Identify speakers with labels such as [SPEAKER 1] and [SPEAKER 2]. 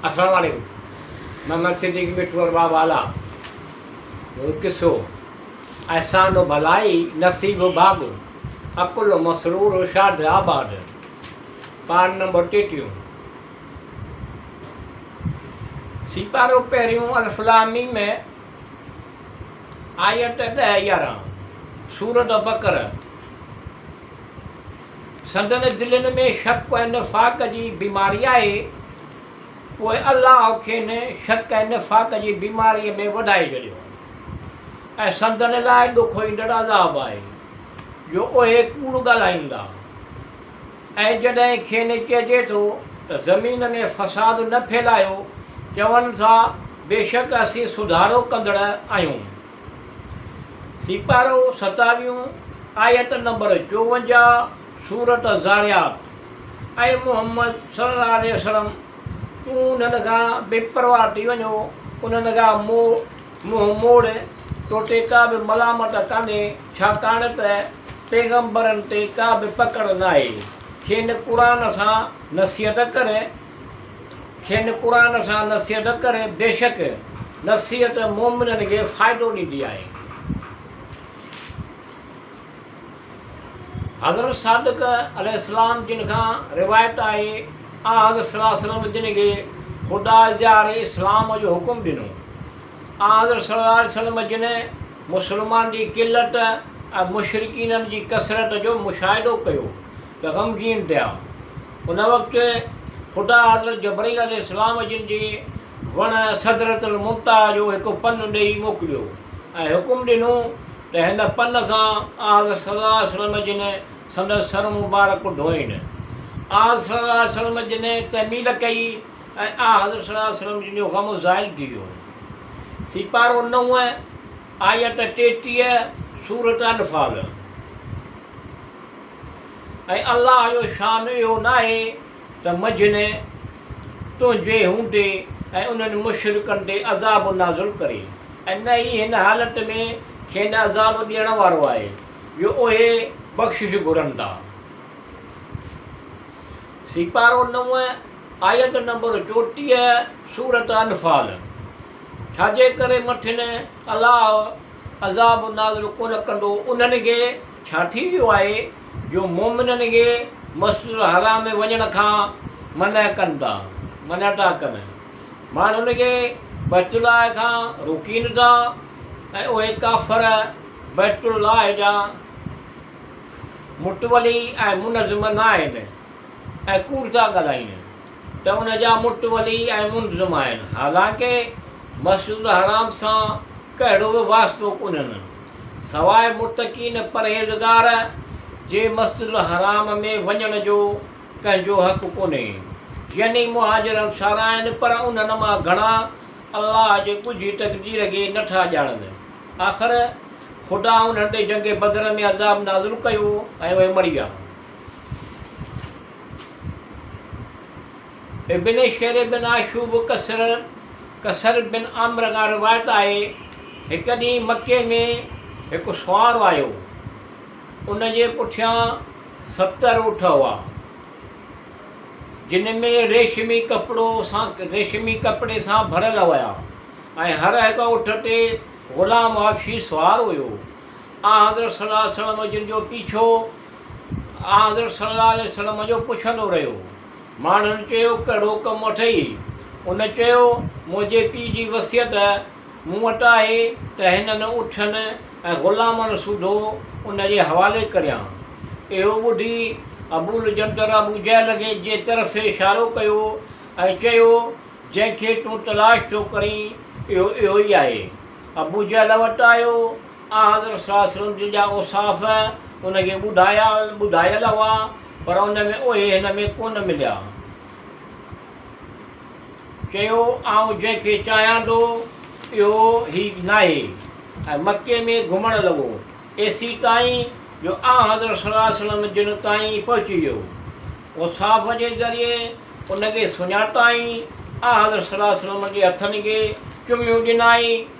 [SPEAKER 1] السلام عليڪم محمد صديق مٺو ارباب اعليٰ جو قصو احسان و ڀلائي نصيب و ڀاڳ عقل و مسرور و شاد آباد پار نمبر ٽيٽيهون سيپارو پهريون الف لام ميم آيت 10 11 سورت بقره سندن دلين ۾ شڪ ۽ نفاق جي بيماري آهي، پوء الله کين شڪ ۽ نفاق جي بيماريء ۾ وڌائي ڇڏيو ۽ سندن لاء ڏکوئيندڙ عذاب آهي، جو اهي ڪوڙ ڳالهائين ٿا. ۽ جڏهن کين چئجي ٿو ته زمين ۾ فساد نه ڦهلايو، چون ٿا، بيشڪ اسين سڌارو ڪندڙ آهيون. سيپارو ستاويهون، آيت نمبر 54، سورة الذاريات، اي محمد صلي الله عليه وسلم! تون انهن کان بي پرواهه ٿي وڃو، انهن کان منهن موڙ، تو تي ڪا به ملامت ڪانهي، ڇاڪاڻ ته پيغمبرن تي ڪا به پڪڙ ناهي، کين قرآن سان نصيحت ڪر. کين قرآن سان نصيحت ڪر، بيشڪ نصيحت مؤمنن کي فائدو ڏيندي آهي. حضرت صادق عليه السلام جن کان روايت آهي، آنحضرت صلي الله عليه وسلم جن کي خدا ديار اسلام جو حڪم ڏنو. آنحضرت صلي الله عليه وسلم جن مسلمانن جي قلت ۽ مشرڪينن جي ڪثرت جو مشاهدو ڪيو ته غمگين ٿيا. ان وقت خدا حضرت جبرئيل عليه السلام جن جي وڻ سدرة المنتهيٰ جو هڪ پن ڏئي موڪليو ۽ حڪم ڏنو ته هن پن سان آنحضرت صلي الله عليه وسلم جن سندس سر مبارڪ ڌوئين. آنحضرت صلي الله عليه وسلم جن تعميل ڪئي ۽ آنحضرت صلي الله عليه وسلم جن جو غم زائل ٿي ويو. سيپارو 9، آيت 33، سورة انفال. ۽ الله جو شان اهو ناهي ته منجهن تنهنجي هوندي ۽ انهن مشرڪن تي عذاب نازل ڪري ۽ نه ئي هن حالت ۾ کين عذاب ڏيڻ وارو آهي جو اهي بخشش گهرن ٿا. سيپارو 9، آيت نمبر 34، سورة انفال. ڇاجي ڪري مٿن الله عذاب نازل ڪونه ڪندو انهن کي ڇا ٿي ويو آهي جو مؤمنن کي مسجد الحرام ۾ وڃڻ کان منع ڪن ٿا، منع ٿا ڪن، ماڻهن کي بيت الله کان روڪين ٿا ۽ اهي ڪافر بيت الله جا متولي ۽ منظم نه آهن ۽ ڪوڙ ٿا ڳالهائين ته ان جا متولي ۽ منظم آهن، حالانڪه مسجد الحرام سان ڪهڙو به واسطو ڪونهن. سواء متقين پرهيزگار جي مسجد الحرام ۾ وڃڻ جو ڪنهن جو حق ڪونهي. يعني مهاجر انصار آهن پر انهن مان گهڻا الله جي ڳجهي تقدير کي نه ٿا ڄاڻن. آخر خدا انهن تي جنگ بدر ۾ عذاب نازل ڪيو ۽ اهي مري ويا. ابن شعر بن آشوب ڪسر ڪسر بن عامر کان روايت آهي، هڪ ڏينهن مڪي ۾ هڪ سوار آيو، ان جي پٺيان 70 اٺ هئا، جن ۾ ريشمي ڪپڙو سان ريشمي ڪپڙي سان ڀريل هيا ۽ هر هڪ اٺ تي غلام حبشي سوار هيو. آنحضرت صلي الله عليه وسلم جن جو پيڇو آنحضرت صلي الله عليه وسلم جو پڇندو رهيو. ماڻهن چيو، ڪهڙو ڪم اٿئي؟ ان چيو، منهنجي پيء جي وصيت مون وٽ آهي ته هنن اٺن ۽ غلامن سوڌو ان جي حوالي ڪريان. اهو ٻڌي ابوالجندل ابو جهل کي جي طرف اشارو ڪيو ۽ چيو، جنهن کي تون تلاش ٿو ڪرين، اهو اهو ئي آهي. ابوجهل وٽ آيو. آنحضرت صلي الله عليه وسلم جن جا اوصاف ان کي ٻڌايا ٻڌايل هئا، پر ان ۾ اهي هن ۾ ڪونه مليا. چيو، آئون جنهن کي چاهيان ٿو، اهو هي ناهي. ۽ مڪي ۾ گهمڻ لڳو، ايسيتائين جو آنحضرت صلي الله عليه وسلم جن تائين پهچي ويو. اوصاف جي ذريعي ان کي سڃاتائين. آنحضرت صلي الله عليه وسلم جي هٿن کي چميون ڏنائين.